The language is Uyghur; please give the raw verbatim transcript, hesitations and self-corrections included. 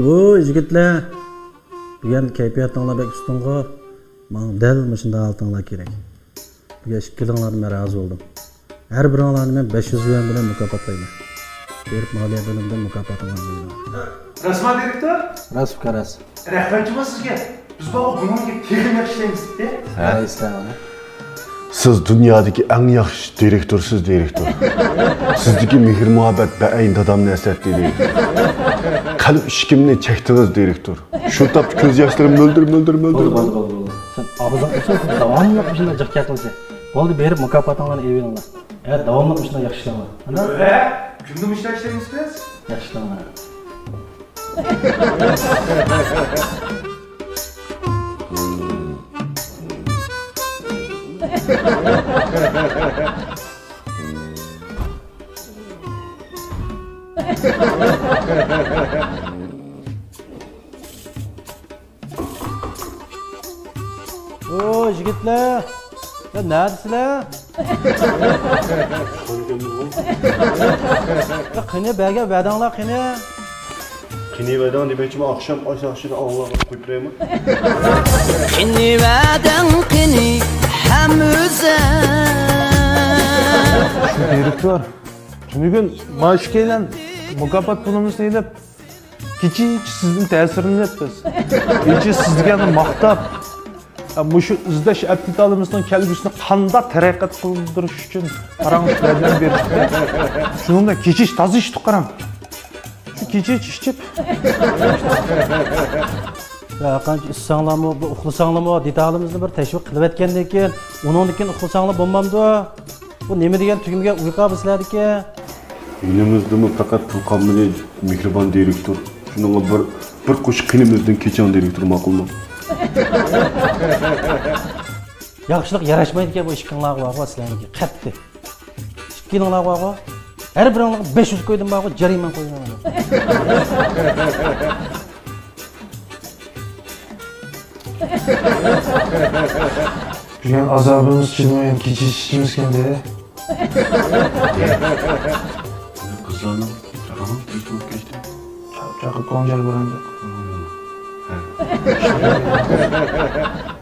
ۋوي يىگىتلەر، بۈگۈن كەيپىياتىڭلار بەك ئۈستۈنغۇ. ماڭا دەل مۇشۇنداق ھالىتىڭلار كېرەك. بۈگۈن ئىككىلىڭلاردىن مەن رازى بولدۇم. ھەر بىرىڭلارنى مەن بەش يۈز يۈەن بىلەن مۇكاپاتلايمەن. بېرىپ مالىيە بۆلۈمىدىن مۇكاپاتىڭلارنى ئېلىڭلار. راستما، دىرېكتور؟ راست ئۇكا، راست. رەھمەت جۇمۇ سىزگە. بىز بارغۇ بۇنىڭدىن تېخىمۇ ياخشى ئىشلەيمىز. ھە؟ ھە، ئىسلام. سىز دۇنيادىكى ئەڭ ياخشى دىرېكتورسىز، دىرېكتور. سىزدىكى مېھىر-مۇھەببەت بەئەينى دادامنى ئەسلەتتى، دىرېكتور. قەلب ئىشىكىمنى چەكتىڭىز، دىرېكتور. شۇ تاپتا كۆز ياشلىرىم مۆلدۈر، مۆلدۇر، مۆلدۈر. بولدى، بولدى، بولدى، بولدى. سەن ئاغزىڭ ئاچساڭ، سەن داۋاملىق مۇشۇنداق جىق گەپ قىلىسەن. بولدى، بېرىپ مۇكاپاتىڭلارنى ئېلىۋېلىڭلار. ھە، داۋاملىق مۇشۇنداق ياخشى ئىشلەڭلار. ئانا؟ ھە؟ كۈندە مۇشۇنداق ئىشلەيمىزكەن؟ ياخشى ئىشلەڭلار. ئو، يىگىتلەر! يا، نەدىسىلەر؟ يا، قېنى، بەرگەن ۋەدەڭلار قېنى؟ قېنى ۋەدەڭ دېمەكچىمەن، ئاخشام ئاش ئاشىنى ئاڭلارغا قويۇپ بېرەيمۇ؟ قېنى ۋەدەڭ، قېنى ھەم ئۆزۈڭ. شۇ دىرېكتور، تۈنۈگۈن مانا ئىككىيلەن مۇكاپات پۇلىمىزنى ئېلىپ، كېچىچە سىزدىن تەسىرلىنىپ بىز. كېچە سىزگە ماختاپ، ھە، مۇشۇ ئىزدەش ئەپتىتالىمىزنىڭ كەلگۈسىنى قانداق تەرەققىي قىلدۇرۇش ئۈچۈن پاراڭلىشىپ ياردەم بېرىشتە. شۇنىڭ بىلەن كېچىچە تازا ئىچتۇق، قاراڭ. شۇ كېچىچە ئىچىپ. يا، قانچە ئىچسەڭلارمۇ، بىر ئۇخلىساڭلارمۇ، دېتالىمىزنى بىر تەشۋىق قىلىۋەتكەندىن كېيىن، ئۇنىڭدىن كېيىن ئۇخلىساڭلار بولمامدۇ؟ بۇ نېمە دېگەن تۈگمىگەن ئۇيقۇ بۇ سىلەردىكى؟ يېنىمىزدىمۇ پەقەت پۇل قالمىدى، مېھرىبان دىرېكتور. شۇنىڭغا بىر، بىر قوشۇق قېنىمىزدىن كېچىڭ، دىرېكتور، ماقۇلمۇ؟ ياخشىلىق ياراشمايدىكەن بۇ ئىككىڭلارغا بارغۇ سىلەرنىڭكى، قەتئىي. ئىككىڭلارغا بارغۇ، ھەر بىرىڭلارغا بەش يۈز قويدۇم بارغۇ، جەرىمانە قويدۇم. بۈگۈن ئازابىمىز چىدىماي كېچىچە ئىچىمىزكەندە. قىزلارنىڭ چاقىرىڭ، تېز بولۇپ كەچتى. چاق-، چاقىرىپ قويۇڭ، جاي بارامدۇ؟ ھە.